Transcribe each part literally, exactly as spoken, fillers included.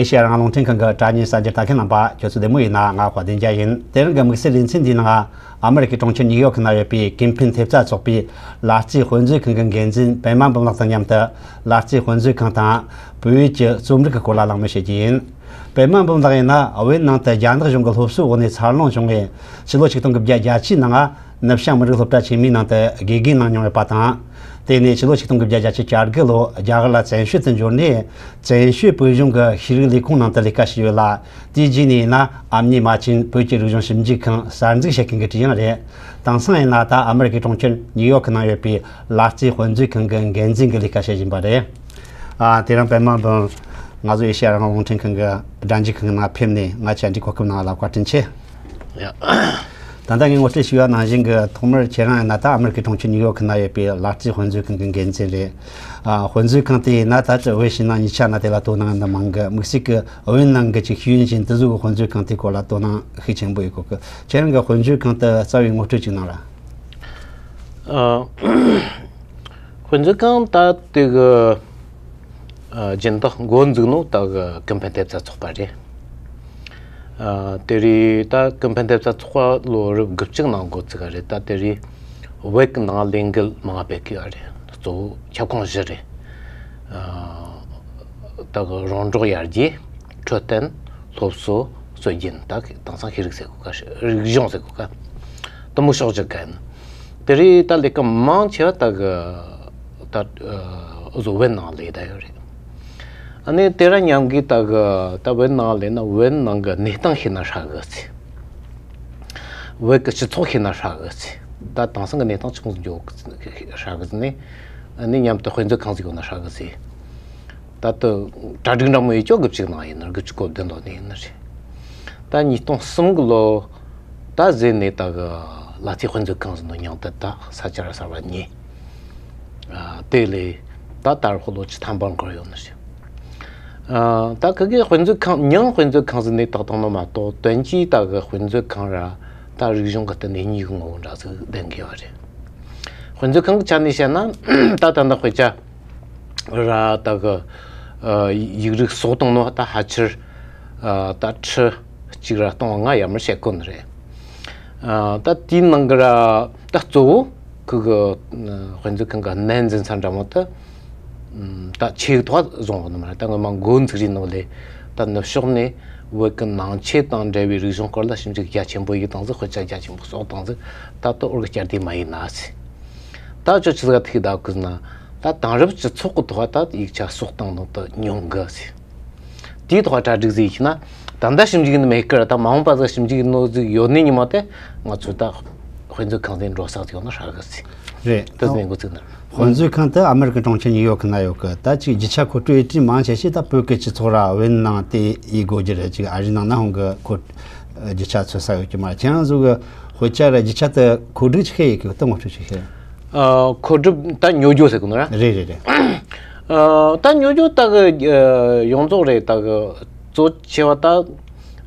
ཨེ་ཤེ་ཡ་རང་དབང་རླུང་འཕྲིན་ཁང་གི་དྲ་བརྙན་གསར་འགྱུར་ལྟ་མཁན་རྣམ་པ་ཁྱོད་ཚོ་བདེ་མོ་ཡིན་ན། ང་དཔལ་ལྡན་རྒྱལ་ཡིན། དེ་རིང་གི་དམིགས་བསལ་ལེ་ཚན་འདིའི་ནང་ཨ་མི་རི་ཀའི་གྲོང་ཁྱེར་ཉིའུ་ཡོག་གི་ནང་ཡོད་པའི་ཀིམ་ཕིན་ཐེབས་རྩ་ཚོགས་པའི་ལ་རྩིས་དཔེ་མཛོད་ཁང་གི་འགན་འཛིན་པད་མ་འབུམ་ལགས་དང་མཉམ་དུ། ལ་རྩིས་དཔེ་མཛོད་ཁང་དང་བོད་ཡིག་གི་རྩོམ་རིག་གི་སྐོར་ལ་གླེང་མོལ་བྱེད་ཀྱི་ཡིན། པད་མ་འབུམ་ལགས་ཡིན་ན། བོད་ནང་དུ་རྒྱ་ནག་གཞུང་གི་སློབ་གསོའི་འོག་ནས་འཚར་ལོངས་བྱུང་བའི་ཕྱི་ལོ་ཆིག་སྟོང་དགུ་བརྒྱ་བརྒྱད་ཅུའི་ནང་། ནུབ་བྱང་མི་རིགས་སློབ་གྲྭ་ཆེན་མོའི་ནང་དུ་དགེ་རྒན་གནང་མྱོང་ཡོད་པ་དང་། དེ་ནས་ཕྱི་ལོ་ཆིག་སྟོང་དགུ་བརྒྱ་བརྒྱད་ཅུ་གྱ་དགུ་ལོ་རྒྱ་གར་ལ་བཙན་བྱོལ་དུ་འབྱོར་ནས། བཙན་བྱོལ་བོད་གཞུང་གི་ཤེས་རིག་ལས་ཁུངས་ནང་དུ་ལས་ཀ་བྱས་ཡོད་ལ། དེའི་རྗེས་ནས་ཡིན་ན། ཨ་མྱེས་རྨ་ཆེན་བོད་ཀྱི་རིག་གཞུང་ཞིབ་འཇུག་ཁང་གསར་འཛུགས་བྱེད་མཁན་གྱི་ཁྲིད་ཡང་རེད། དེང་སང་ཡིན་ན་ད་ཨ་མི་རི་ཀའི་གྲོང་ཁྱེར་ཉིའུ་ཡོག་གི་ནང་ཡོད་པའི་ལ་རྩིས་དཔེ་མཛོད་ཁང་གི་འགན་འཛིན་གྱི་ལས་ཀ་བྱེད་བཞིན་པ་རེད། ཨ། དེ་རིང་པད་མ་འབུམ། ང་ཚོ་ཨེ་ཤེ་ཡ་རང་དབང་རླུང་འཕྲིན་ཁང་གི་སྒྲ་འཇུག་ཁང་ནང་ཕེབས་ནས་ང་བཅར་འདྲིའི་གོ་སྐབས་གནང་བ་ལ་བཀའ་དྲིན་ཆེ། ཡ། ད་ལྟ་ངས་ངོ་སྤྲོད་ཞུས་པ་ནང་བཞིན་གྱི། ཐོག་མར་ཁྱེད་རང་ཡིན་ན་ད་ཨ་མི་རི་ཀའི་གྲོང་ཁྱེར་ཉིའུ་ཡོག་གི་ནང་ཡོད་པའི་ལ་རྩིས་དཔེ་མཛོད་ཁང་གི་འགན་འཛིན་རེད། ཨ། དཔེ་མཛོད་ཁང་དེ་ཡིན་ན་ད་ལྟ་བོད་ཕྱི་ནང་གཉིས་ཆ་ནས་དེ་ལ་དོ་སྣང་འདི་མང་གི། དམིགས་བསལ་གྱི་བོད་ནང་གི་ཅིག་ཤེས་ཡོན་ཅན་དེ་ཚོ་གི་དཔེ་མཛོད་ཁང་དེའི་སྐོར་ལ་དོ་སྣང་ཤུགས་ཆེན་པོ་ཡོད་གོ་གི། ཁྱེད་རང་གི་དཔེ་མཛོད་ཁང་དེ་རྩ་བའི་ངོ་སྤྲོད་ཅིག་གནང་ར། ཨ། དཔེ་མཛོད་ཁང་ད་དེ་གི། ཨ། སྦྱིན་བདག་འགོ་འཛུགས་ནོ་ད་གི་ཀིམ་ཕན་ཐེབས་རྩ་ཚོགས་པ་རེད། ཨ། དེ་རིང་ད་ཀིམ་ཕན་ཐེབས་རྩ་ཚོགས་པ་ལོ་རབས་དགུ་བཅུ་ནང་འགོ་བཙུགས་པ་རེད། ད་དེ་རིང་བོད་ཀྱི་ནང་ལས་འགུལ་མང་བ་སྤེལ་གི་ཡོད་རེད། གཙོ་བོ་ཁྱབ་ཁོངས་བཞི་རེད། ཨ། ད་གི་རོང་འབྲོག་ཡར་རྒྱས། འཕྲོད་བསྟེན། སློབ་གསོ། སྲོལ་རྒྱུན། ད་གི་དེང་སང་ཤེས་རིག་ཟེར་གོ་ག། རིག་གཞུང་ཟེར་གོ་ག། དེ་མོ་ཕྱོགས་བཞི་ག་ཡིན། དེ་རིང་ད་ལས་ཀ་མང་ཆེ་བ་ད་གི་ད་ཨ་བཟོ་བོད་ནང་ལས་ད་ཡོད་རེད། ཨ་ནི་དེ་ར་མཉམ་གི་ད་གི་ད་བོད་ནང་ལས་ན་བོད་ནང་གི་གནས་སྟངས་ཤེས་ན་ཧྲ་གི་ཟེར། བོད་ཀྱི་སྤྱི་ཚོགས་ཤེས་ན་ཧྲ་གི་ཟེར། ད་དེང་སང་གི་གནས་སྟངས་ཆི་མོ་འགྱོ་གི་ཧྲ་གི་ཟེར་ནས། ཨ་ནི་མཉམ་དུ་དཔེ་མཛོད་ཁང་ཟིག་ཡོད་ན་ཧྲ་གི་ཟེར། ད་ལྟ་གྲ་སྒྲིག་འདྲ་མོ་ཡེད་ཆོག་དགུ་བཅུ་ནང་ཡིན་ན། དགུ་བཅུ་གོ་བདུན་ལོ་ནས་ཡིན་ན་རེད། ད་ཉིས་སྟོང་གསུམ་གི་ལོ་ད་ཟེར་ནས་ད་གི་ལ་རྩིས་དཔེ་མཛོད་ཁང་ཟེར་ནོ་མྱིང་དེ་ད་ས་ཆ་ར་གསར་བ་ཉོས། ཨ། དེ་ལས་ད་ད་རུང་ལོ་བཅུ་ཐམ་པ་འགོར་ཡོད་ནི་རེད། ཨ། ད་ཁི་གི་དཔེ་མཛོད་ཁང་། མྱིང་དཔེ་མཛོད་ཁང་ཟེར་ནས་བཏགས་བཏང་ནོ་མ་གཏོགས། དོན་གྱིས་ད་གི་དཔེ་མཛོད་ཁང་ར་ད་རིག་གཞུང་གི་སྟེང་ནས་གཉིས་ཀྱི་ངོ་བོ་འདྲ་ཟིག་ལྡན་གི་ཡོད་རེད། དཔེ་མཛོད་ཁང་གི་ཆ་ནས་བཤད་ན། ད་ད་ལྟ་དཔེ་ཆ་ར་ད་གི་ཨ་ཡིག་རིགས་བཟོ་བཏང་ནོ་ད་ཕལ་ཆེར་ཨ་ད་ཁྲི་གཅིག་ར་སྟོང་ལྔ་ཡར་མར་བཤད་དགོས་ནི་རེད། ཨ། ད་དེའི་ནང་གི་ར་ད་གཙོ་བོ་ཁི་གི་ཨ་དཔེ་མཛོད་ཁང་གི་སྣེ་འཛིན་ས་འདྲ་མོ་དེ་ཨ་ད་ཆེ་གི་ཐོག་བཟུང་ཡོད་ནི་མ་རེད། ད་སྔོན་མ་འགོ་འཛུགས་རིས་ནང་ལས་ད་ནུབ་ཕྱོགས་ནས་བོད་ཀྱི་ནང་ཆོས་དང་འབྲེལ་བའི་རིག་གཞུང་སྐོར་ལ་ཞིབ་འཇུག་རྒྱ་ཆེན་པོ་ཡེད་བཏང་ཟིག། དཔེ་ཆ་རྒྱ་ཆེན་པོ་བསགས་བཏང་ཟིག། ད་ལྟ་འོར་གི་བསྐྱར་ཟློས་མ་ཡེད་ན་ཟེར། ད་ཁྱོད་ཆི་ཟིག་ག་ཐུག་གི་ད་གི་ཟེར་ན། ད་དེང་རབས་སྤྱི་ཚོགས་ཀྱི་ཐོག་ད་ཡིག་ཆ་བསགས་བཏང་ནོ་དེ་ཉུང་གི་ཟེར། དེའི་ཐོག་གྲ་སྒྲིག་ཟིག་བྱས་ན། ད་ལྟ་ཞིབ་འཇུག་ནི་མེད་ཀི་ར། ད་མ་འོངས་པ་ཟིག་ཞིབ་འཇུག་ནོ་ཟིག་ཡོད་ནི་ཉི་མ་དེ་ང་ཚོ་ད་དཔེ་མཛོད་ཁང་ཟིག་འགྲོ་ས་ཟིག་ཡོད་ན་ཧྲ་གི་ཟིག། རེད། དེ་ཟིག་འགོ་ཚུགས་ན། དཔེ་མཛོད་ཁང་དེ་ཨ་མི་རི་ཀའི་གྲོང་ཁྱེར་ཉིའུ་ཡོག་གི་ནང་ཡོད་གི། ད་ཅིག་རྒྱུ་ཆ་མཁོ་སྤྲོད་ཡེད་རིས་མང་ཆེ་ཞིག་ད་བོད་ཀྱི་སྤྱི་ཚོགས་ར་བོད་ནང་དེ་ཡེད་དགོས་རྒྱུ་རེད། ཅིག་ཨ་རིའི་ནང་ན་ཧོང་གི་ཁོ་རྒྱུ་ཆ་འཚོལ་ས་ཡོད་ཀི་མ་རེད། ཁྱེད་རང་ཚོ་གི་དཔེ་ཆ་ར་རྒྱུ་ཆ་དེ་མཁོ་སྒྲུབ་ཅིག་ཤེས་ཡོད་གི། ད་ངོ་སྤྲོད་ཅིག་ཤེས། ཨ། མཁོ་སྒྲུབ་ད་ཉོ་རྒྱུ་ཟེར་གི་ནོ་ར། རེད་རེད་རེད། ཨ། ད་ཉོ་རྒྱུ་ད་གི་ཨ་ཡོངས་རྫོགས་རེད། ད་གི་གཙོ་ཆེ་བ་ད་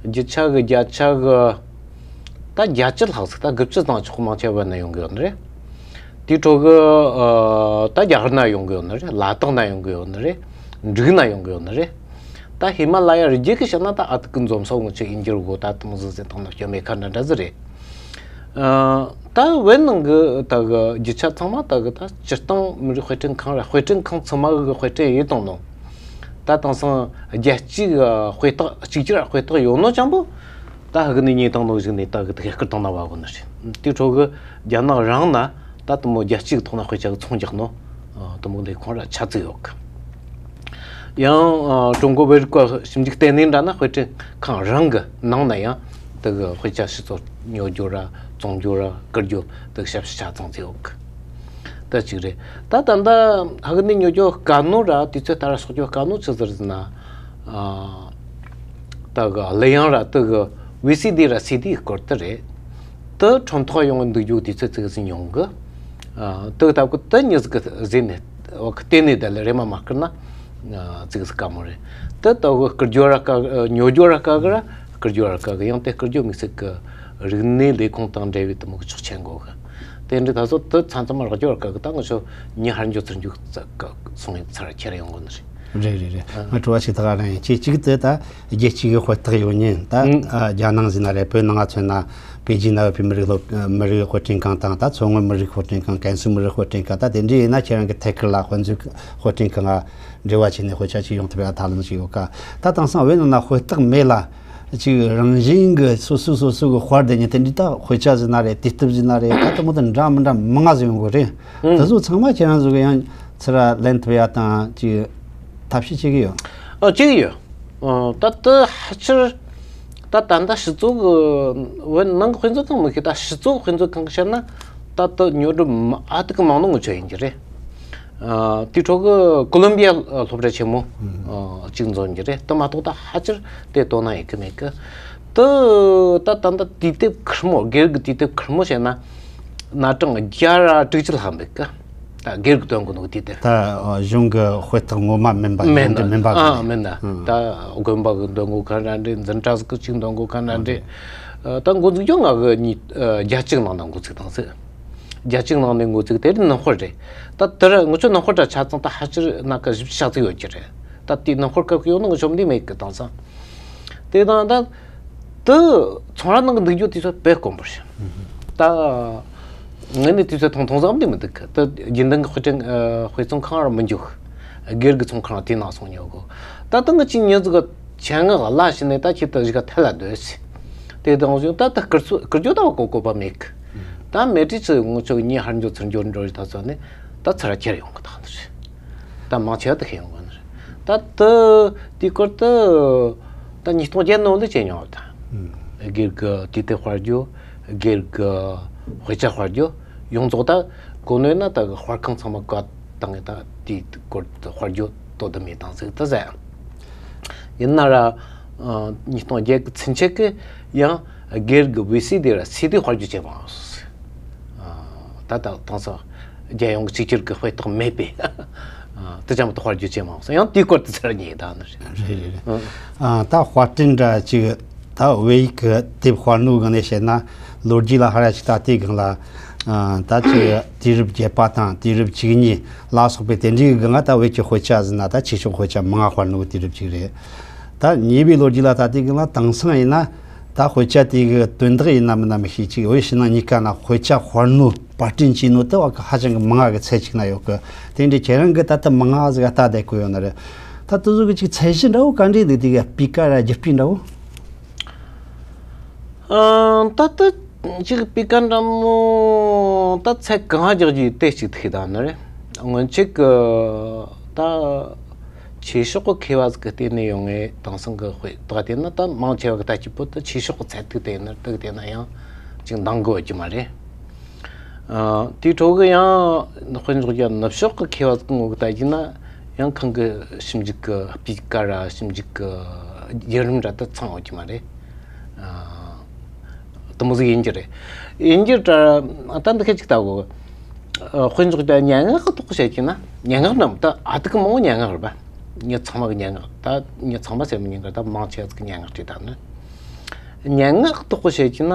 རྒྱུ་ཆ་གི་བརྒྱ་ཆ་གི་ད་བརྒྱད་ཅུ་ལྷག་ཟིག། ད་དགུ་བཅུ་ཙམ་ཆོག་མང་ཆེ་བ་ན་ཡོང་གི་ཡོད་ནི་རེད། དེའི་ཁྲོད་གི་ཨ་ད་རྒྱ་གར་ན་ཡོང་གི་ཡོད་ནི་རེད། ལ་དྭགས་ན་ཡོང་གི་ཡོད་ནི་རེད། འབྲུག་ན་ཡོང་གི་ཡོད་ནི་རེད། ད་ཧི་མ་ལ་ཡ་རི་རྒྱུད་གི་བཤད་ན་ད་ཨ་ཏི་ཀི་འཛོམས་ས་འོང་ཆེ་ཨིན་ཇིར་གོ་ད་དེ་མོ་ཟིག་ཟེར་བཏང་ན་སྐྱོན་མེད་ཁ་འདྲ་འདྲ་ཟིག་རེད། ཨ། ད་བོད་ནང་གི་ད་གི་རྒྱུ་ཆ་ཚང་མ་ད་གི་ད་སྤྱིར་བཏང་མི་རིགས་དཔེ་སྐྲུན་ཁང་ར། དཔེ་སྐྲུན་ཁང་ཚང་མ་གི་དཔེ་སྐྲུན་ཡེད་བཏང་ནོ། ད་དེང་སང་རྒྱལ་སྤྱིའི་དཔེ་རྟགས་གཅིག་གྱུར་དཔེ་རྟགས་ཡོད་ནོ་ཅང་པོ་ད་ཧ་གི་ནས་རྙེད་བཏང་ནོ་ཞིག་ནས་ད་གི་ད་གི་བསྐུར་བཏང་ན་བ་གོ་ནི་རེད། དེའི་ཁྲོད་གི་རྒྱ་ནག་རང་ན་ད་དེ་མོ་རྒྱལ་སྤྱིའི་ཐོག་ན་དཔེ་ཆ་གི་ཚོང་རྒྱག་ནོ། ཨ། དེ་མོ་ལས་ཁུངས་ར་ཆ་ཙིག་ཡོད་གི། ཡང་ཨ་ཀྲུང་གོ་བོད་རིག་པ་ཞིབ་འཇུག་ལྟེ་གནས་འདྲ་ན་དཔེ་སྐྲུན་ཁང་རང་གི་ནང་ན་ཡང་དེ་གི་དཔེ་ཆ་ཕྱི་ཚོ་ཉོ་རྒྱུ་ར་བཙོང་རྒྱུ་ར་བསྐུར་རྒྱུ་དེ་གི་ཞབས་ཞུ་ཆ་ཚང་ཙིག་ཡོད་གི། དེ་གཅིག་རེད། ད་ད་ལྟ་ཧ་གི་ནས་ཉོ་རྒྱུ་དཀའ་ནོ་ར་དུས་ཚོད་ད་ར་ཕྱོགས་རྒྱུ་དཀའ་ནོ་ཆི་ཟིག་རེད་ཟེར་ན། ཨ། ད་གི་གླུ་དབྱངས་ར་དེ་གི་ཝི་སི་ཌི་ར་སི་ཌི་སྐོར་དེ་རེད། དེ་ཁྲོམ་ཐོག་ཡོང་འདུག་རྒྱུ་དུས་ཚོད་ཙིག་ཟིག་ཉུང་གི། ཨ། དེ་གི་ད་གི་དེ་མྱི་ཟིག་གི་ཟེར་ནས་བ་གི་བལྟས་ནས་བསྡད་ལ་རེམ་མ་མ་བསྐུར་ན་ཨ་ཙིག་ཟིག་དཀའ་མོ་རེད། དེ་ད་གི་བསྐུར་རྒྱུ་ར་དཀའ་གི། ཉོ་རྒྱུ་ར་དཀའ་གི་ར་བསྐུར་རྒྱུ་ར་དཀའ་གི། ཡང་དེ་བསྐུར་རྒྱུ་དམིགས་བསལ་གི་རིག་གནས་ལས་ཁུངས་དང་འབྲེལ་བའི་དེ་མོ་གི་ཆོག་མཆན་དགོས་གི། དེ་འདྲའི་ད་གཟོད་དེ་མཚམས་མཚམས་རག་རྒྱུ་ར་དཀའ་གི། ད་ང་ཚོ་མྱི་ཧར་འགྱོ་ཚུར་འགྱོ་སོང་ཡིན་ཚར་ཁྱེར་ཡོང་དགོས་ནི་རེད། རེད་རེད་རེད། ང་དྲི་བ་ཞིག་ད་ག་རང་ཡིན། ཅིག་གཅིག་དེ་ད་རྒྱལ་སྤྱི་གི་ཧུར་ཐག་ཡོད་ཉིན་ད། ཨ། རྒྱ་ནང་ཟིན་ན་རེད། བོད་ནང་ང་མཚོན་ན་པེ་ཅིན་ན་ཡོད་པའི་མི་རིགས་སློབ་མི་རིགས་དཔེ་སྐྲུན་ཁང་དང་ད་མཚོ་སྔོན་མི་རིགས་དཔེ་སྐྲུན་ཁང་། ཀན་སུའུ་མི་རིགས་དཔེ་སྐྲུན་ཁང་། ད་དེ་འདྲ་ཡིན་ན་ཁྱེད་རང་གི་ཐད་ཀར་ལ་དཔེ་མཛོད་དཔེ་སྐྲུན་ཁང་ང་འབྲེལ་བ་བྱས་ནས་དཔེ་ཆ་ཅིག་ཡོང་ཐུབ་ཡ་ཐབས་ལམ་ཞིག་ཡོད་ཀ། ད་དེང་སང་བོད་ནང་ན་ཧུར་ཐག་མེད་ལ། ཅིག་རང་བཞིན་གྱི་སོ་སོ་སོ་སོ་གི་དཔར་དེ་ཉིད་དེ་འདྲའི་ད་དཔེ་ཆ་ཟིན་ན་རེད། དུས་དེབ་ཟིན་ན་རེད། ད་དེ་མོ་དེ་འདྲ་མི་འདྲ་མང་ང་ཟིག་ཡོང་གི་རེད། ཨང་། དེ་ཚོ་ཚང་མ་ཁྱེད་རང་ཚོ་གི་ཡང་ཚུར་ལེན་ཐུབ་ཡ་དང་ཅིག་ཐབས་ཤེས་བྱེད་ཀྱི་ཡོད། ཨ། བྱེད་ཀྱི་ཡོད། ཨ། ད་དེ་ཕལ་ཆེར་ད་ད་ལྟ་སྤྱི་ཚོགས་ཀྱི་བོད་ནང་གི་དཔེ་མཛོད་ཁང་མི་ཤེས། ད་སྤྱི་ཚོགས་དཔེ་མཛོད་ཁང་གི་བཤད་ན་ད་དེ་ཉོ་སྒྲུབ་མ་ཨ་ཐུར་གི་མང་ནོ་ངོ་ཆོད་ཡིན་གྱི་རེད། ཨ། དེའི་ཁྲོད་ཀྱི་ཀོ་ལོམ་བི་ཡ་སློབ་གྲྭ་ཆེན་མོ། ཨ། གཅིག་འཛོམས་ཀྱི་རེད། དེ་མ་གཏོགས་ད་ཕལ་ཆེར་དེ་དོ་སྣང་ཡེད་གི་མེད་གི། དེ་ད་ད་ལྟ་དུས་དེབ་ཁེར་མོ། སྒེར་གྱི་དུས་དེབ་ཁེར་མོ་བཤད་ན་སྣ་གྲངས་བརྒྱ་ར་དྲུག་ཅུ་ལྷག་འདུག་གི། ད་སྒེར་གྱི་འདོན་གོ་ནོ་གི་དུས་དེབ། ད་གཞུང་གི་དཔེ་རྟགས་ངོ་མ་མིན་པ། མིན་ན། གཞུང་གི་མིན་པ་གི། ཨ། མིན་ན། ཨང་། ད་དགོན་པ་གི་འདོན་གོ་ག་འདྲ་འདྲ། འཛིན་གྲྭ་ཟིག་གི་ཅིག་འདོན་གོ་ག་འདྲ་འདྲ། ཨ། ད་འགོ་འཛུགས་རྒྱུ་ང་གི་ཉིས་ཨ་བརྒྱ་གཅིག་ནང་ན་འགོ་ཚུགས་བཏང་ཟིག། བརྒྱ་གཅིག་ནང་ནས་འགོ་ཚུགས། དེ་རིང་ནུབ་དཔར་རེད། ད་དེ་རིང་ངེད་ཚོ་ནུབ་དཔར་དྲ་ཆ་ཚང་ད་ཕལ་ཆེར་སྣ་ཁ་བཞི་བཅུ་ཞེ་ཙིག་ཡོད་ཀྱི་རེད། ད་དེའི་ནུབ་དཔར་སྐབས་ཀྱི་ཡོད་ནོ་ངེད་ཚོ་འདི་མེད་གི། དེང་སང་དེ་དང་ད་དེ་ཚོང་ར་ནང་གི་འདུག་རྒྱུ་དེ་ཚོ་དཔེ་དཀོན་པོ་རེད། ད་ངས་ནི་དུས་ཚོད་ཐུང་ཐུང་ཙམ་འདི་མི་འདུག་གི། ད་རྒྱུན་ལྡན་གྱི་དཔེ་སྐྲུན་ཨ་དཔེ་ཚོང་ཁང་ར་མི་འཇུག། སྒེར་གྱི་ཚོང་ཁང་ར་དེའི་ནང་སོང་ཉོ་གོ། ད་ལྟ་ངི་ཅིག་ཉི་ཟིག་གི་ཆེད་མངགས་གླ་བྱས་ནས་ད་ཁྱེད་ད་གཞིས་ཀ་ཐལ་ལ་སྡོད་ཟེར། དེ་དང་བཞིན་ད་ལྟ་བསྐུར་ཚོ་བསྐུར་རྒྱུ་ད་བ་གོ་གོ་བ་མེད་གི། ད་མེ་ཏྲི་ཚོས་ངོ་ཆོག་གཉིས་ཧར་འགྱོ་ཚུར་འགྱོ་འགྲོ་རེ་ད་ཚོ་ནི་ད་ཚུར་ཁྱེར་ཡོང་གི་ད་ནི་རེད། ད་མང་ཆེ་བ་ད་ཁྱེར་ཡོང་གི་ནི་རེད། ད་དེ་དེའི་སྐོར་དུ་ད་ཉིས་སྟོང་བརྒྱད་ནང་ལ་བྱས་མྱོང་བ་དང་། སྒེར་གྱི་དུས་དེབ་དཔར་རྒྱུ། སྒེར་གྱི་དཔེ་ཆ་དཔར་རྒྱུ། ཡོངས་རྫོགས་ད་གོ་ནོས་ན་ད་གི་དཔར་ཁང་ཚང་མ་བཀའ་བཏང་ངས་ད་དེའི་སྐོར་དུ་དཔར་རྒྱུ་དོ་དམ་མེད་བཏང་ཟིག་ད་ཟེར། ཡིན་ན་ར་ཨ་ཉིས་སྟོང་བརྒྱད་གི་ཚུན་ཆད་ཀྱི་ཡང་སྒེར་གྱི་བི་སི་དེ་ར་སི་ཌི་དཔར་རྒྱུ་བྱས་མ་སོང་ཟིག། ད་ད་དེང་སང་རྒྱལ་ཡོངས་ཀྱི་གཅིག་གྱུར་གྱི་དཔེ་རྟགས་མེད་པས། ཨ། དེ་ཅང་མི་ཐོག་དཔར་རྒྱུ་ཅེས་མང་སོང་། ཡང་དེའི་སྐོར་དུ་ཚར་ཉེ་ད་ནི་རེད། རེད་རེད་རེད། ཨ། ཨ། ད་དཔར་སྐྲུན་འདྲ་ཅིག་ད་བོད་ཡིག་གི་དེབ་དཔར་ནོ་སྒང་ནས་བཤད་ན་ལོ་རྒྱུས་ལ་ཧ་ར་ཅིག་ད་ལྟའི་སྒང་ལ། ཨ། ད་ཅིག་དུས་རབས་བརྒྱད་པ་དང་དུས་རབས་བཅུ་གཉིས་ལ་སོགས་པའི་དེ་འདྲའི་སྒང་ང་ད་བོད་ཀྱི་དཔེ་ཆ་ཟིན་ན་ད་ཆོས་ཕྱོགས་དཔེ་ཆ་མང་ང་དཔར་ནོ་གི་དུས་རབས་ཅིག་རེད། ད་ཉེ་བའི་ལོ་རྒྱུས་ལ་ད་ལྟའི་སྒང་ལ་དེང་སང་ཡིན་ན། ད་དཔེ་ཆ་དེ་གི་དོན་དག་ཡིན་ན་མིན་ན་མི་ཤེས། ཅིག་བོད་ཕྱི་ནང་གཉིས་ཀ་ན་དཔེ་ཆ་དཔར་ནོ་པར་སྐྲུན་བྱས་ནོ་དེ་བ་གི་ཧ་ཅང་གི་མང་ང་གི་ཚད་ཅིག་ན་ཡོད་གི། དེ་འདྲའི་ཁྱེད་རང་གི་ད་ལྟ་མང་ང་ཟིག་ལྟ་བསྡད་གོ་ཡོད་ན་རེད། ད་དེ་ཚོ་གི་ཅིག་ཚད་གཞི་འདྲ་བོ་ག་འདྲས་འདུག། དེ་གི་སྤུས་ཀ་ར་རྒྱུ་སྤུས་འདྲ་བོ། ཨང་། ད་ལྟ་ཅིག་སྤུས་ཀ་འདྲ་མོ་ད་ཚད་གང་རྒྱག་རྒྱུ་དེ་ཅིག་ཐུག་ད་ནི་རེད། སྔོན་ཆད་གི་ད་ཆོས་ཕྱོགས་གི་མཁས་པ་ཟིག་གི་སྟེང་ནས་ཡོང་ངེ་དེང་སང་གི་དཔེ་དག་དེ་ན་ད་མང་ཆེ་བ་གི་ལྟ་སྤྱད་པོ་ད་ཆོས་ཕྱོགས་གི་ཚད་ཐིག་དེ་ནི་དག་དེ་ན་ཡང་ཅིག་འདང་གི་ཡོད་རྒྱུ་མ་རེད། ཨ། དེའི་ཁྲོད་གི་ཡང་དཔེ་འཇོག་རྒྱུ་ནུབ་ཕྱོགས་གི་མཁས་པ་ཟིག་གི་ངོ་གི་ལྟ་རྒྱུ་ན་ཡང་ཁོང་གི་ཞིབ་འཇུག་གི་སྤུས་ཀ་ར་ཞིབ་འཇུག་གི་བརྒྱུད་རིམ་ར་ད་ཚང་ཡོད་རྒྱུ་མ་རེད། ཨ། དེ་མོ་ཟིག་ཡིན་རྒྱུ་རེད། ཡིན་རྒྱུ་ར་ད་འདི་ཁ་ཅིག་ལྟ་གོ། ཨ། དཔེ་འཇོག་རྒྱུ་སྙན་ངག་གི་ཐོག་བཤད་རྒྱུ་ན་སྙན་ངག་རྣམས་ད་ཨ་ཐུར་གི་མང་བོ་སྙན་ངག་རེད་པ། མྱི་ཚང་མ་གི་སྙན་ངག་ད་མྱི་ཚང་མ་ཟེར་མི་ཉན་གི། ད་མང་ཆེ་བ་ཟིག་གི་སྙན་ངག་བྲིས་ད་ནི། སྙན་ངག་གི་ཐོག་བཤད་རྒྱུ་ན་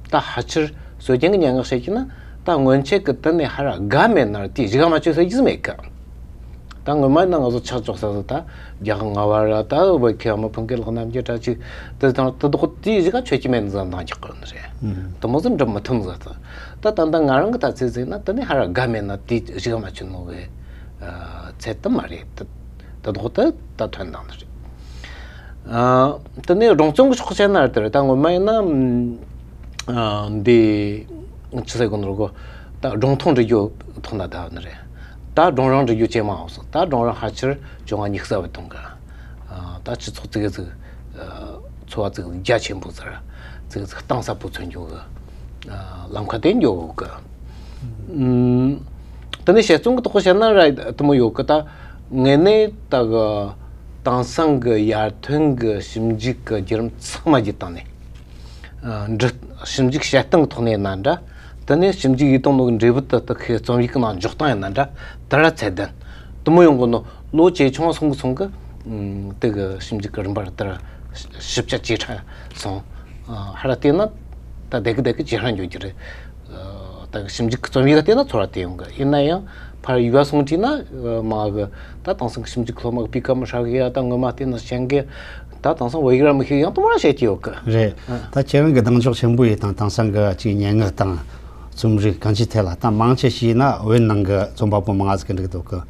ད་ཕལ་ཆེར་སྲོལ་རྒྱུན་གི་སྙན་ངག་བཤད་རྒྱུ་ན་ད་སྔོན་ཆད་གི་དེ་ནས་ཧ་ར་དགའ་མེད་ན་ར་དེའི་གཞུག་མ་ཆོད་ས་ཅིག་མེད་གི། ད་སྔོན་མ་ཡིན་ན་ང་ཚོ་ཆགས་ཆོག་ས་ཟིག་ད་རྒྱལ་ཁབ་ལྔ་པ་ར་ད་བོད་མཁས་པ་མི་ཕམ་མཁས་ལགས་རྣམ་རྒྱལ་གྲ་ཅིག་དེ་དང་དེ་དག་དེའི་གཞུག་ག་ཆོད་ཀྱི་མེད་ཟིག་འདང་རྒྱག་གི་ནི་རེད། ཨང་། དེ་མོ་ཟིག་འགྲུབ་མི་ཐུབ་ཟིག་ད། ད་ད་ལྟ་ང་རང་གི་ལྟ་ཚུལ་ཟིག་ན་དེ་ནས་ཧ་ར་དགའ་མེད་ན་དེའི་གཞུག་མ་ཆོད་ནོ་གི་ཨ་ཚད་དེ་མ་རེད། དེ་དེ་དག་དེ་ད་ཐོན་དང་ནི་རེད། ཨ། དེ་ནས་སྒྲུང་རྩོམ་གི་ཕྱོགས་བཤད་ན་ར་དེ་རེད། ད་སྔོན་མ་ཡིན་ན་ཨ་འདི་ཆི་ཟེར་གོ་ནོ་གོ། ད་སྒྲུང་ཐུང་འབྲི་རྒྱུ་ཐོག་ན་ད་ནི་རེད། ད་སྒྲུང་རིང་འབྲི་རྒྱུ་ཇེ་མང་ཡོང་སོང་། ད་སྒྲུང་རིང་ཕལ་ཆེར་བཅོ་ལྔ་ཉི་ཤུ་རྩ་བར་ཐོན་གི། ཨ། ད་སྤྱི་ཚོགས་ཙིག་གེ་ཟིག་ཨ་འཚོ་བ་ཙིག་གེ་ཟིག་རྒྱ་ཆེན་པོ་ཟེར་ཙིག་གེ་ཟིག་གཏིང་ཟབ་པོ་མཚོན་རྒྱུ་གི་ཨ་ལམ་ཁ་དེ་འགྱོ་གི། ཨུམ། དེ་ནས་དཔྱད་རྩོམ་གི་ཐོག་བཤད་ན་ར་དེ་མོ་ཡོད་གི། ད་དངོས་གནས་ད་གི་དེང་སང་གི་ཡར་ཐོན་གི་ཞིབ་འཇུག་གི་བརྒྱུད་རིམ་ཚང་མ་བརྒྱུད་བཏང་ནས། ཨ། འབྲི། ཞིབ་འཇུག་བྱེད་སྟངས་ཐོག་ནས་ཡིན་ན་འདྲ། དེ་ནས་ཞིབ་འཇུག་ཡེད་སྟངས་ནོ་གི་འབྲས་བུ་དེ་དག་གི་རྩོམ་ཡིག་གི་ནང་འཇོག་སྟངས་ཡིན་ན་འདྲ། དེ་ར་ཚད་ལྡན། དེ་མོ་ཡོང་གི་ནོ་ལོ་ཇེ་ཆུང་སོང་གི་སོང་གི། ཨུམ། དེ་གི་ཞིབ་འཇུག་གི་རིམ་པ་ར་དེ་ར་ཞིབ་ཆ་ཇེ་ཕྲ་སོང་། ཨ། ཧ་ར་བལྟས་ན་ད་བསྡད་གི་བསྡད་གི་ཇེ་ཕྲ་འགྱོ་རྒྱུ་རེད། ཨ། ད་གི་ཞིབ་འཇུག་གི་རྩོམ་ཡིག་ག་བལྟས་ན་ཚོར་བ་དེ་ཡོང་གི། ཡིན་ན་ཡང་ ཕར་ཡུལ་སོང་དུས་ན་མ་གི་ད་དེང་སང་གི་ཞིབ་འཇུག་སློབ་མ་གི་སྤུས་ཀ་མི་ཧྲ་གི་ཡ། ད་ངོ་མ་བལྟས་ན་ཤེས་གི། ད་དེང་སང་བོད་ཡིག་ར་མི་ཤེས་ཡང་དུ་མ་ར་བཤད་ཀྱི་ཡོད་གི། རེད། ད་ཁྱེད་རང་གི་གདེང་འཇོག་ཆེན་པོ་ཡིན་དང་། དེང་སང་གི་ཅིག་སྙན་ངག་དང་རྩོམ་རིག་གང་ཅིའི་ཐད་ལ་ད་མང་ཆེ་ཞིག་ན་བོད་ནང་གི་རྩོམ་པ་པོ་མང་ང་ཟིག་གི་འགྲིག་འདུག་གི།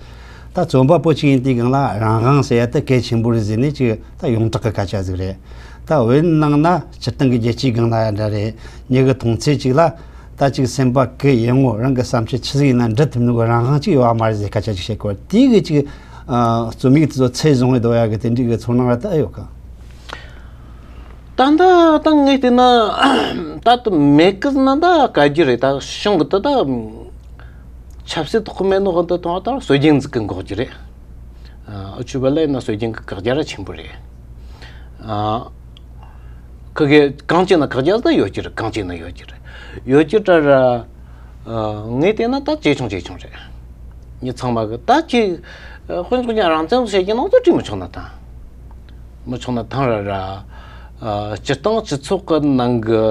ད་རྩོམ་པ་པོ་ཅིག་ཡིན་དུས་སྒང་ལ་རང་དབང་ཟེར་ཡ་ད་གལ་ཆེན་པོ་རེད་ཟེར་ནས་ཅིག་ད་ཡོངས་གྲགས་ཀྱི་སྐད་ཆ་ཟིག་རེད། ད་བོད་ནང་ན་སྤྱིར་བཏང་གི་རྒྱལ་སྤྱིའི་སྒང་ལ་ཡང་འདྲ་རེད། མྱི་གི་མཐོང་ཚད་ཅིག་ལ་ད་ཅིག་སེམས་པ་གི་ཡིན་ངོ་རང་གི་བསམ་འཆར་ཆི་ཟིག་ཡིན་ན་འབྲི་ཐུབ་ནོ་གི་རང་དབང་ཅིག་ཡོད་མ་རེད་ཟེར་སྐད་ཆ་ཅིག་བཤད་གོ། དེའི་གི་ཅིག་ཨ་རྩོམ་ཡིག་དེ་ཚོ་ཚད་བཟུང་བའི་དོ་ཡ་གི་དེ་འདྲའི་གི་ཚོར་སྣང་ར་ད་ཨེ་ཡོད་གི། ད་ད་ད་ངས་བལྟས་ན་ད་དུ་མེད་གི་ན་ད་བཀའ་རྒྱུ་རེད། ད་གཞུང་གི་ད་ད་ཆབ་སྲིད་ཐོག་མེད་ནོ་གི་ད་དང་ད་སྲོལ་རྒྱུན་ཟིག་གི་འགོག་རྒྱུ་རེད། ཨ་ཆུ་བ་ལ་ཡིན་ན་སྲོལ་རྒྱུན་གི་བཀག་རྒྱ་ར་ཆེན་པོ་རེད། ཨ་ཁི་གེ་གང་ཅི་ན་བཀག་རྒྱ་ད་ཡོད་རྒྱུ་རེད། གང་ཅི་ན་ཡོད་རྒྱུ་རེད། ཡོད་རྒྱུ་ད་ར། ཨ་ངས་བལྟས་ན་ད་ཇེ་ཆུང་ཇེ་ཆུང་རེད། མྱི་ཚང་མ་གི་ད་ཁྱེད་དཔོན་ཚོགས་ཀྱི་རང་བཙན་བྱེད་ཀྱི་ནང་དུ་བྲིས་མི་ཆོག་ན་ཐང་། མི་ཆོག་ན་ཐང་ར་ར། ཨ་སྤྱིར་བཏང་སྤྱི་ཚོགས་ཀྱི་ནང་གི་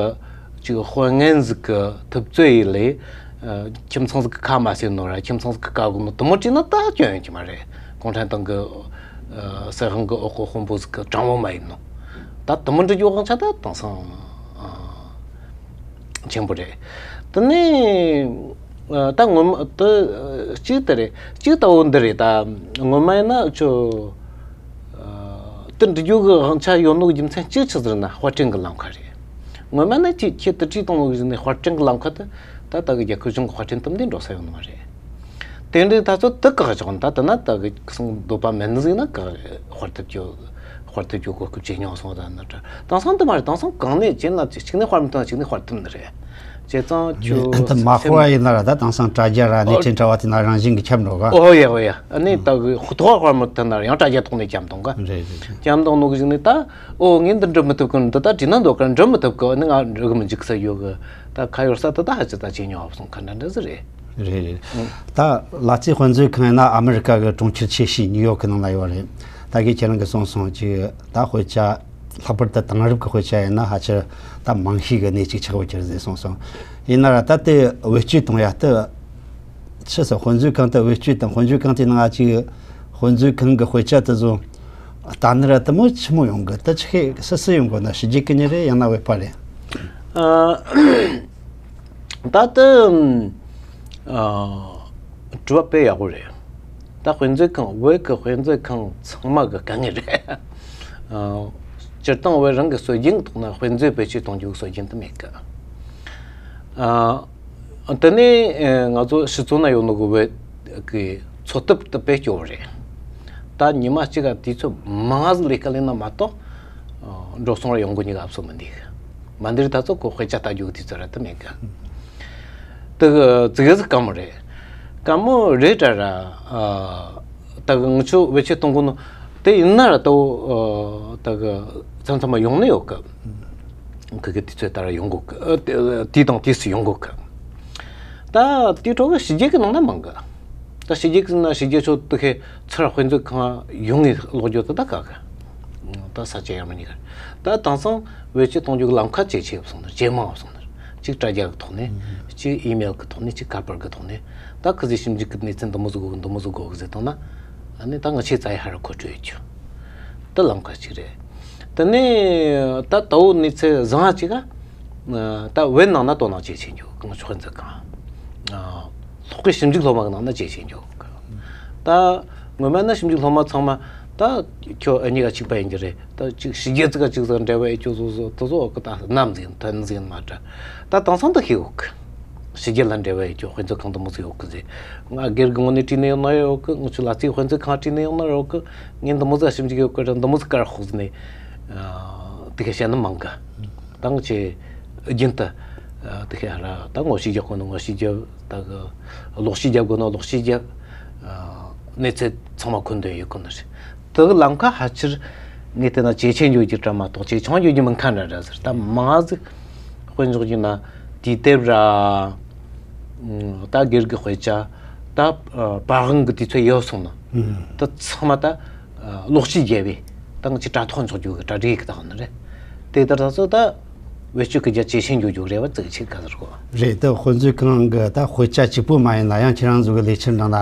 ཅིག་དཔོན་ངན་ཟིག་གི་ཐུབ་ཚོད་ཡིན་ལས། ཨ་ཁྱིམ་ཚང་ཟིག་གི་ཁ་མ་ཟེར་ནོ་ར། ཁྱིམ་ཚང་ཟིག་གི་ཀ་གོ་ནོ་དུ་མོ་བྲིས་ན་ད་སྐྱོན་ཡོང་གི་མ་རེད། གུང་ཁྲན་ཏང་གི་ཨ་སྲིད་དབང་གི་འོག་གི་དཔོན་པོ་ཟིག་གི་དྲང་བོ་མ་ཡིན་ནོ། ད་དུ་མོ་འབྲི་རྒྱུ་དབང་ཆ་ད་དེང་སང་ཨ་ཆེན་པོ་རེད། དེ་ནས་ཨ་ད་ངོ་མ་དེ་གཅིག་དེ་རེད། གཅིག་ད་འོ་འདི་རེད། ད་ངོ་མ་ཡིན་ན་ཁྱོད་ཨ་དེ་འབྲི་རྒྱུ་གི་དབང་ཆ་ཡོད་ནོ་གི་རྒྱུ་མཚན་གཅིག་ཆི་ཟེར་ན་དཔར་སྐྲུན་གི་ལམ་ཁ་རེད། ངོ་མ་ན་ཁྱེད་ཁྱེད་དེ་བྲིས་བཏང་ནོ་གི་གཞི་ནས་དཔར་སྐྲུན་གི་ལམ་ཁ་དེ་ད་ད་གི་རྒྱལ་ཁབ་གཞུང་གི་དཔར་སྐྲུན་དེ་འདི་འགྲོ་ས་ཡོད་ནི་མ་རེད། དེ་འདྲའི་ད་ཚོད་དེ་བཀག་ཆོག་ན་ད་དེ་ན་ད་གི་གསུང་འདོད་པ་མེད་ནི་ཟིག་ན་བཀག་དཔར་ཐུབ་རྒྱུ་དཔར་ཐུབ་རྒྱུ་གོ་སྐབས་བྱེད་མྱོང་སོང་། ད་ན་ད་དེང་སང་དེ་མ་རེད། དེང་སང་གང་ནས་བྱེད་ན་གཅིག་ནས་དཔར་མི་ཐུབ་ན་གཅིག་ནས་དཔར་ཐུབ་ནི་རེད། བྱས་ཙང་ཁྱོད་ཨ་ད་མ་དཔར་བ་ཡིན་ན་ར་ད་དེང་སང་དྲ་རྒྱ་ར་གནས་ཚུལ་འདྲ་བ་དེ་ན་རང་བཞིན་གྱི་ཁྱབ་འགྲོ་ག། ཨོ་ཡ་ཨོ་ཡ། ཨ་ནི་ད་གི་ཐོག་དཔར་མི་ཐུབ་ན་ཡང་དྲ་རྒྱ་ཐོག་ནས་བཅམ་གཏོང་ག། རེད་རེད་རེད། བཅམ་གཏོང་ནོ་གི་གཞི་ནས་ད། ཨོ་ངས་འདི་འབྲི་མི་ཐུབ་གི། འདི་ད་བྲིས་ན་འདོད་གི་འབྲི་མི་ཐུབ་གི། ཨ་ནི་ང་འབྲི་གི་མི་འཇུག་ས་ཡོད་གི། ད་ཁ་ཡོར་ས་ད་ད་ཧ་ཅི་ད་ཅི་ཉོ་བ་སོང་ཁ་འདྲ་འདྲ་ཟིག་རེད། རེད་རེད། ཨང་། ད་ལ་རྩེ་དཔེ་མཛོད་ཁང་ཡིན་ན་ཨ་མི་རི་ཀ་གི་གྲོང་ཁྱེར་ཆེ་ཤོས་ནིའུ་ཡོག་གི་ནང་ལ་ཡོད་རེད། ད་གི་ཁྱེད་རང་གི་གསུངས་སོང་ཅིག་ད་དཔེ་ཆ་ལྷག་པར་དུ་དེང་རབས་ཀྱི་དཔེ་ཆ་ཡིན་ན་ཧ་ཅི་ད་མང་ཤོས་གི་གནས་ཅིག་ཆགས་ཡོད་ཀྱི་རེད་ཟེར་གསུངས་སོང་། ཡིན་ན་ར་ད་དེ་བེད་སྤྱོད་གཏོང་ཡ་ད་ཆི་ཟེར། དཔེ་མཛོད་ཁང་དུ་བེད་སྤྱོད་དང་། དཔེ་མཛོད་ཁང་དེ་ནང་ཅིག་དཔེ་མཛོད་ཁང་གི་དཔེ་ཆ་དེ་ཚོ་ལྟ་ན་ར་དེ་མོ་ཆི་མོ་ཡོང་གི། ད་ཆི་ཁེ་སུ་སུ་ཡོང་གི་ན། ཕྱི་རྒྱལ་གི་མྱི་རེད། ཡང་ན་བོད་པ་རེད། ཨ། ད་དེ་ཨ་དྲི་བ་དཔེ་ཡག་པོ་རེད། ད་དཔེ་མཛོད་ཁང་། བོད་ཀྱི་དཔེ་མཛོད་ཁང་ཚང་མ་གི་དཀའ་ངལ་རེད། ཨ། སྤྱིར་བཏང་བོད་རང་གི་སྲོལ་རྒྱུན་གི་ཐོག་ན་དཔེ་མཛོད་བེད་སྤྱོད་གཏོང་རྒྱུ་གི་སྲོལ་རྒྱུན་དེ་མེད་གི། ཨ། དེ་ནས་ཨ་ང་ཚོ་ཕྱི་ཚོ་ན་ཡོད་ནོ་གི་བོད་ཀྱི་འཚོ་ཐབས་དེ་དཔེ་སྐྱོ་བོ་རེད། ད་ཉི་མ་གཅིག་ག་དུས་ཚོད་མང་ཟིག་ལས་ཀ་ལས་ན་མ་གཏོགས་ཨ་འགྲོ་སོང་ར་ཡོང་སྒོ་གཉིས་ཀ་ཨབ་སོ་མི་འདུག། མ་འདིར་ད་ཚོ་ཁོ་དཔེ་ཆ་ལྟ་རྒྱུ་གི་དུས་ཚོད་ར་དེ་མེད་གི། དེ་གི་ཙི་གེ་ཟིག་དཀའ་མོ་རེད། དཀའ་མོ་རེད་དྲ་ར། ཨ། ད་གི་ངི་ཆོ་བེད་སྤྱོད་གཏོང་གོ་ནོ་དེ་ཡིན་ན་ར་ད་བོ་ད་གི་མཚམས་མཚམས་མ་ཡོང་ནི་ཡོད་གི། ཁི་གི་དུས་ཚོད་ལྟར་ཡོང་གོ་གི། ཨ། དེ་དུས་དང་དུས་སུ་ཡོང་གོ་གི། ད་དེའི་ཁྲོད་གི་ཕྱི་རྒྱལ་གི་ནང་ན་མང་གི། ད་ཕྱི་རྒྱལ་གི་ན་ཕྱི་རྒྱལ་ཆོ་དེ་ཁའི་ཚུར་དཔེ་མཛོད་ཁང་ཡོང་ངེ་ཀློག་རྒྱུ་དེ་ད་ག་གི། ད་ས་ཆ་ཡར་མ་གཉིས་ཀ་ད་དེང་སང་བེད་སྤྱོད་གཏོང་རྒྱུ་གི་ལམ་ཁ་ཇེ་ཆེ་ཡོད་སོང་ནི། ཇེ་མང་ཡོད་སོང་ནི། གཅིག་དྲ་རྒྱ་གི་ཐོག་ནས། གཅིག་ཨི་མེལ་གི་ཐོག་ནས། གཅིག་ཁ་པར་གི་ཐོག་ནས། ད་ཁི་ཟིག་ཞིབ་འཇུག་གི་གནས་ཚུལ་འདི་མོ་ཟིག་དགོས་གི། འདི་མོ་ཟིག་དགོས་གི་ཟེར་བཏང་ན། ཨ་ནི་ད་ང་ཆེ་ཙ་ཡི་ཧ་ར་གོ་སྤྲོད་ཡོད་རྒྱུ། ད་ལམ་ཁ་གཅིག་རེད། དེ་ནས་ད་ད་བོ་གནས་ཚུལ་བཟང་ང་གཅིག་ག་ད་བོད་ནང་ན་དོ་སྣང་ཇེ་ཆེ་འགྱོ་གི། ང་ཆོ་དཔེ་མཛོད་ཁང་། ཨ། ལྷག་པའི་ཞིབ་འཇུག་སློབ་མ་གི་ནང་ན་ཇེ་ཆེ་འགྱོ་གི། ད་ངོ་མ་ན་ཞིབ་འཇུག་སློབ་མ་ཚང་མ་ད་ཁྱོད་ཨ་གཉིས་ཀ་གཅིག་པ་ཡིན་གྱི་རེད། ད་གཅིག་ཕྱི་རྒྱལ་ཙི་ག་གཅིག་ཟིག་འབྲེལ་བ་ཡོད་རྒྱུ་བཟོ་བཟོ་དེ་ཚོ་གི་ད་ནམ་ཟིན་ཐོན་ཟིན་མ་འདྲ། ད་དེང་སང་ད་ཤེས་ཡོད་གི། ཕྱི་རྒྱལ་ལ་འབྲེལ་བ་ཡོད་རྒྱུ་དཔེ་མཛོད་ཁང་འདི་མོ་ཟིག་ཡོད་གི་ཟེར། ང་སྒེར་གི་ངོས་ནས་བྲིས་ནས་ཡོང་ན་ཡོད་གི། ང་ཆོ་ལ་རྩེའི་དཔེ་མཛོད་ཁང་བྲིས་ནས་ཡོང་ན་ཡོད་གི། ངས་འདི་མོ་ཟིག་ཞིབ་འཇུག་ཡོད་གི་ར། འདི་མོ་ཟིག་དཀར་ཕོག་ཟིན་ནས། ཨ། དེ་ག་བཤད་ན་མང་གི། ད་ང་ཆེ་རྒྱུན་དུ་ཨ་དེ་ག་ར་ད་ངོ་ཤེས་རྒྱག་དགོས་ན་ངོ་ཤེས་རྒྱབ། ད་གི་ལོག་ཤེས་རྒྱབ་དགོས་ན་ལོག་ཤེས་རྒྱབ། ཨ། གནས་ཚུལ་ཚང་མ་མཁོ་འདོན་ཡོད་གི་ནི་རེད། དེ་གི་ལམ་ཁ་ཕལ་ཆེར་ངས་བལྟས་ན་ཇེ་ཆེ་འགྱོ་རྒྱུ་འདྲ་མ་གཏོགས་ཇེ་ཆུང་འགྱོ་རྒྱུ་མིན་ཁ་འདྲ་འདྲ་ཟེར། ད་མང་ཟིག་དཔེ་འཇོག་རྒྱུ་ན་དུས་དེབ་ར། ཨ། ད་སྒེར་གི་དཔེ་ཆ། ད་ཨ་པར་དབང་གི་དུས་ཚོད་ཡོད་སོང་ན། ཨང་། ད་ཚང་མ་ད་ཨ་ལོག་ཤེས་རྒྱབ་པས། ད་ང་ཆེ་དྲ་ཐོག་འཇོག་རྒྱུ་གི་གྲ་སྒྲིག་གི་ད་ཧ་ནི་རེད། དེ་ལྟར་ད་ཚོ་ད། བེད་སྤྱོད་སྐུལ་རྒྱ་ཇེ་ཆེར་འགྱོ་རྒྱུ་རེ་བ་ཙིག་ཆེ་ག་ཟེར་གོ། རེད། ད་དཔེ་མཛོད་ཁང་གི་ད་དཔེ་ཆ་གཅིག་པོ་མ་ཡིན་ན་ཡང་ཁྱེད་རང་ཚོ་གི་ལས་འཆར་ནང་ལ་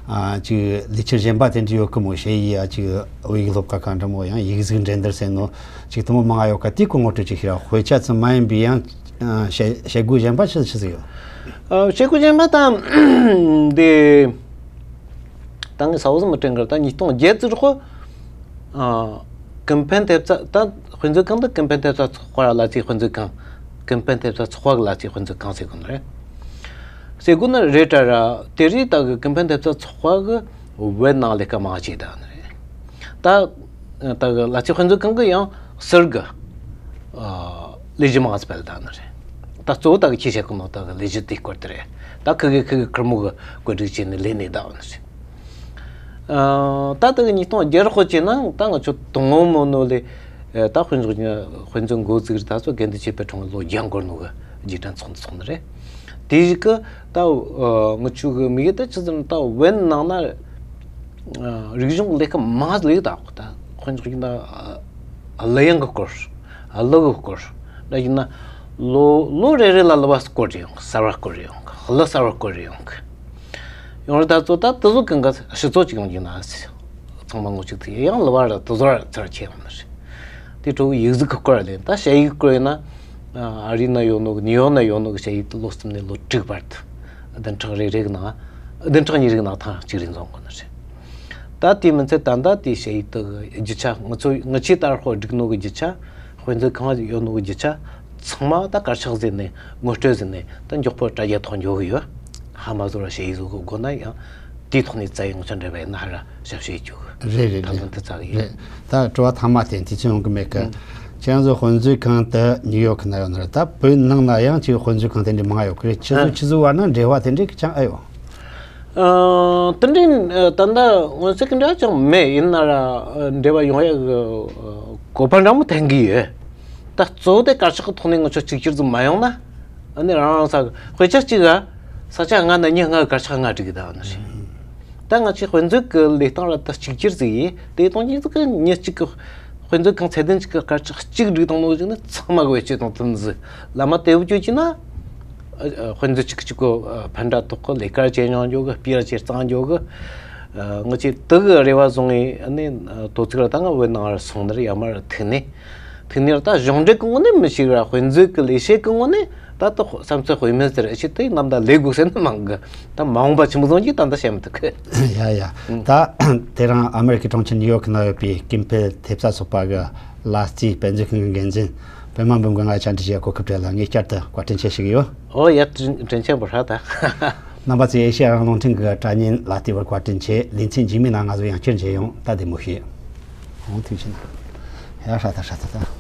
ཨ་ཅིག་ལས་འཆར་གཞན་པ་དེ་འདྲ་ཡོད་གི་མོ། ཞེ་ཡི་ཨ་ཅིག་བོད་ཡིག་སློབ་ཁག་ག་འདྲ་མོ་ཡང་ཡིག་གཟུགས་འགྲན་བསྡུར་ཟེར་ནོ་ཅིག་དུ་མོ་མང་ང་ཡོད་ཀ། དེ་ཀོ་ངོ་སྤྲོད་ཅིག་ཤེས་ར། དཔེ་ཆ་ཚོ་མ་ཡིན་པའི་ཡང་ཨ་བྱེད་བྱེད་སྒོ་གཞན་པ་ཆི་ཆི་ཟིག་ཡོད། ཨ་བྱེད་སྒོ་གཞན་པ་ད་འདི་ད་ངས་ས་བོ་ཟིག་མི་དྲན་གི། ད་ཉིས་སྟོང་བརྒྱད་ཙི་རོགས་ཨ་ཀུན་ཕན་ཐེབས་རྩ། ད་དཔེ་མཛོད་ཁང་འདི་ཀུན་ཕན་ཐེབས་རྩ་ཚོགས་པ་ར་ལ་རྩིའི་དཔེ་མཛོད་ཁང་། ཀུན་ཕན་ཐེབས་རྩ་ཚོགས་པ་གི་ལ་རྩིའི་དཔེ་མཛོད་ཁང་ཟེར་གོ་ནི་རེད། ཟེར་གོ་ནི་རེད་དྲ་ར། དེ་རིགས་ད་གི་ཀུན་ཕན་ཐེབས་རྩ་ཚོགས་པ་གི་བོད་ནང་ལས་ཀ་མང་ཆེ་ད་ནི་རེད། ད་ད་གི་ལ་རྩིའི་དཔེ་མཛོད་ཁང་གི་ཡང་ཟུར་གི་ཨ་ལས་གཞི་མང་ཙི་སྤེལ་ད་ནི་རེད། ད་གཙོ་བོ་ད་གི་ཁྱི་བྱེད་གོ་ནོ་ད་གི་ལས་གཞི་དེ་སྐོར་དེ་རེད། ད་ཁི་གི་ཁི་གི་ཁུར་མོ་གི་བཀོད་སྒྲིག་བྱས་ནས་ལས་ནས་ད་ནི་རེད། ཨ་ད་ལྟ་གི་ཉིས་སྟོང་བརྒྱད་རོགས་བྱས་ན་ད་ང་ཚོ་དང་པོ་མོ་ནོ་ལས་ཨ་ད་དཔེ་མཛོད་དཔེ་མཛོད་འགོ་བཙུགས་རེད། ད་ཚོ་དགེ་འདུན་ཆོས་འཕེལ་ཁྲོམ་ལོ་བརྒྱ་འགོར་ནོ་གི་རྗེས་དྲན་ཚོགས་འདུ་ཚོགས་ནི་རེད། དེ་ཞིག་གི་ད་ཨ་ང་ཚོ་གི་དམིགས་ཡུལ་ད་ཆི་ཟེར་ན། ད་བོད་ནང་ན་ཨ་རིག་གཞུང་ལས་ཀ་མང་ལས་ད་ད་དཔེ་མཛོད་ཡིན་ད་ཨ་གླུ་དབྱངས་གི་སྐོར། ཨ་གླུ་གི་སྐོར། ད་ཡིན་ན་ལོ་ལོ་རེ་རེ་ལ་གླུ་བ་སྐོར་རེ་ཡོང་གི། གསར་བ་སྐོར་རེ་ཡོང་གི། གླུ་གསར་བ་སྐོར་རེ་ཡོང་གི། ཡོང་རེད། ད་ཚོ་ད་དེ་ཚོ་གང་ག་སྤྱི་ཚོགས་ཅིག་ཡོང་རྒྱུ་ན་ཚང་མ་ངོ་ཅིག་ཐུག་ཡང་གླུ་བ་ར་དེ་ཚོ་ར་ཚར་ཆེ་ཡོང་ནི་རེད། དེ་འཕྲོ་ཡིག་གཟུགས་ཀྱི་སྐོར་ལེན། ད་ཞ་ཡིག་སྐོར་ཡིན་ན། ཨ་རི་ན་ཡོད་ནོ་གི་ནིའུ་ཡོག་ན་ཡོད་ནོ་གི་ཞ་ཡིག་དེ་ལོ་གསུམ་ནས་ལོ་དྲུག་བར་དུ་བདུན་ཕྲག་རེ་རེ་གི་ནང་བདུན་ཕྲག་གཉིས་རེ་གི་ནང་ཐེངས་གཅིག་རེ་འཛོམས་དགོས་ནི་རེད། ད་དེ་མིན་ཚེ་ད་ལྟ་དེ་ཞ་ཡིག་དེ་གི་རྒྱུ་ཆ། ང་ཚོ་ང་ཆེ་ལྟར་ཧོ་བསྒྲིགས་ནོ་གི་རྒྱུ་ཆ། དཔེ་མཛོད་ཁང་ཡོད་ནོ་གི་རྒྱུ་ཆ་ཚང་མ་ད་དཀར་ཆག་ཟིན་ནས་ངོ་སྤྲོད་ཟིན་ནས་ད་མགྱོགས་པོ་དྲ་རྒྱ་ཐོག་འགྱོ་གི་ཡོད། ཧ་མ་བཟོ་ར་ཞ་ཡིག་བཟོ་གི་དགོས་ན་ཡང་དེའི་ཐོག་ནས་བཙལ་ཡོང་ཆ་འདྲ་བས་ན་ཧ་ར་ཞབས་ཞུ་ཡེ་རྒྱུ་གི། རེད་རེད། ད་རེད་དོན་དེ་རྩ་གི་ཡིན། རེད། ད་དྲི་བ་ཐ་མ་དེ་དུས་ཚོད་ཡོང་གི་མེད་གི། ཨང་། ཁྱེད་རང་ཚོ་དཔེ་མཛོད་ཁང་དུ་ནིའུ་ཡོག་ན་ཡོད་ན་ར། ད་བོད་ནང་ན་ཡང་ཅིག་དཔེ་མཛོད་ཁང་དེ་འདྲ་མང་ཡོད་གི་རེད། ཁྱེད་ཚོ་ཨ་ཁྱེད་ཚོ་བར་ན་འབྲེལ་བ་དེ་འདྲ་ཅང་ཨེ་ཡོད། ཨ་དེ་འདྲའི་ཨ་ད་ལྟ་མངོན་གསལ་གི་འབྲེལ་བ་ཅང་མེད། ཡིན་ན་ར་ཨ་འབྲེལ་བ་ཡོང་ཡག་གི་ཨ་གོ་བ་འདྲ་མོ་འཐེན་གི་ཡོད། ད་གཙོ་བོ་དེ་དཀར་ཆག་གི་ཐོག་ནས་ང་ཚོ་གཅིག་གྱུར་ཙམ་མ་ཡོང་ན། ཨ་ནི་རང་རང་ས་དཔེ་ཆ་གཅིག་ག་ས་ཆ་ལྔ་ན་མི་ལྔ་གི་དཀར་ཆག་ལྔ་བསྒྲིགས་གི་ད་ནི་རེད། ད་ང་ཚོའི་དཔེ་མཛོད་ཀྱི་ལས་སྟངས་ར་ད་གཅིག་གྱུར་ཟིག་ཡིན། དེ་གཏོང་གི་ཟིག་གི་མི་གཅིག་གི་དཔེ་མཛོད་ཁང་ཚད་ལྡན་གཅིག་གི་དཀར་ཆག་གཅིག་བསྒྲིགས་བཏང་ནོ་ཟིག་ནི་ཚང་མ་གི་བེད་སྤྱོད་བཏང་ཐུབ་ནི་ཟིག། བླ་མ་དེ་བུ་བཅོས་ཀྱི་ན་ཨ་ཨ་དཔེ་མཛོད་གཅིག་གཅིག་གི་ཨ་ཕན་འདྲ་ཐོག་གི་ལས་ཀ་ཇེ་ཉུང་འགྱོ་གི། སྤུས་ཇེ་གཙང་འགྱོ་གི། ཨ་ང་ཚོས་དེ་གི་རེ་བ་བཟུང་ངེ་ཨ་ནི་ཨ་དོ་ཚིགས་ར་ད་ང་བོད་ནང་ར་སོང་ནི་ར་ཡར་མར་ཐུག་ནས། ཐུག་ནས་ད་གཞུང་འབྲེལ་གི་ངོ་ནས་མི་ཤེས་ར། དཔེ་མཛོད་གི་ལས་བྱེད་གི་ངོ་ནས་ད་ལྟ་བསམ་ཚུལ་དཔེ་མེད་ཟེར་ཨེ་ཤེས་དེ་ནམ་ད་ལས་དགོས་ཟེར་ན་མང་གི། ད་མ་འོངས་པ་ཆི་མོ་བཟོ་གི་ད་ལྟ་བཤད་མི་ཐུབ་གི། ཡ་ཡ། ཨང་། ད་དེ་རིང་ཨ་མེ་རི་ཁའི་གྲོང་ཁྱེར་ནིའུ་ཡོག་ན་ཡོད་པའི་ཀུན་ཕན་ཐེབས་རྩ་ཚོགས་པ་གི་ལ་རྩིའི་དཔེ་མཛོད་ཁང་གི་འགན་འཛིན་པད་མ་འབུམ་གིས་ང་ཆ་འདྲི་བྱས་གོ་སྐབས་སྤྲད་ལ་ངས་བསྐྱར་དུ་བཀའ་དྲིན་ཆེ་ཞུ་གི་ཡོད། ཨོ་ཡ། དྲིན་དྲིན་ཆེན་པོ་ཧྲ་ད། རྣམ་པ་ཚོས་ཨེ་ཤེ་ཡ་རང་དབང་རླུང་འཕྲིན་གྱི་དྲ་བརྙན་ལ་བལྟས་པར་བཀའ་དྲིན་ཆེ། ལེ་ཚན་རྗེས་མའི་ནང་ང་ཚོ་ཡང་བསྐྱར་མཇལ་ཡོང་། ད་བདེ་མོ་བྱོས། འོང་ཐུགས་རྗེ་གནང་། ཡ་ཧྲ་ད་ཧྲ་ད་ད།